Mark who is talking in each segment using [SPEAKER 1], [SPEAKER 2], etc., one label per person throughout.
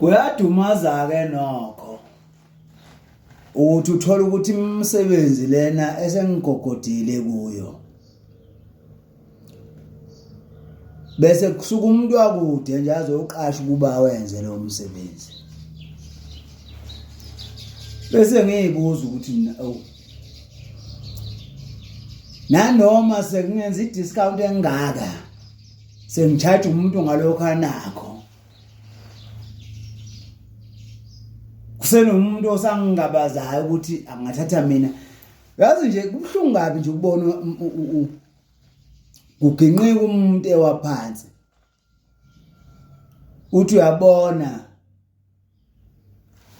[SPEAKER 1] Kuyadumaza-ke nokho ukuthi uthole ukuthi imisebenzi lena esengigogodile kuyo bese kusuka umuntu wakude nje azoqasha ukuba wenze lo msebenzi bese ngiyibuza ukuthi mina awu nanoma sekungenza i-discount engaka sengicharge umuntu ngalokho anakho kusenomuntu osangingabazayo ukuthi angathatha mina yazi nje kubuhlungu kabi nje ukubona kuginqika umuntu ewaphansi uthi uyabona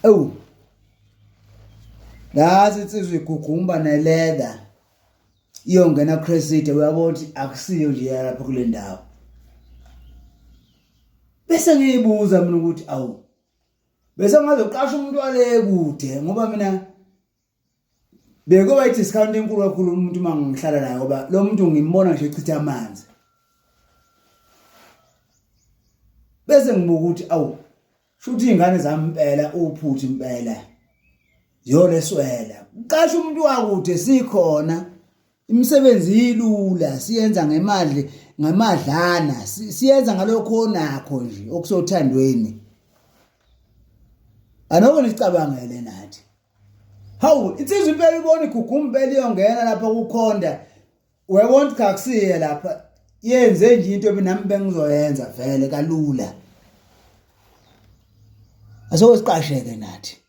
[SPEAKER 1] ewu lazi insizwa igugumba neleda iyongena Cressida uyabona ukuthi akusiyo nje yalapha kule ndawo bese ngiyibuza mina ukuthi awu bese ngazoqasha umuntu wale kude ngoba mina bekuba i-discount enkulu kakhulu umuntu uma ngihlala naye ngoba lo muntu ngimbona nje echitha amanzi bese ngibuka ukuthi awu shuthi iy'ngane zami impela uphuthu impela ziyoleswela uqasha umuntu wakude sikhona imisebenzi ilula siyenza ngemali ngamadlana siyenza ngalokho onakho nje okusothandweni anoko nicabangele nathi hawu insizwa impela ibona igugu impela iyongena lapha kukhonda uyabona ukuthi akusiye lapha yenze nje into nami bengizoyenza vele kalula asoke siqasheke nathi.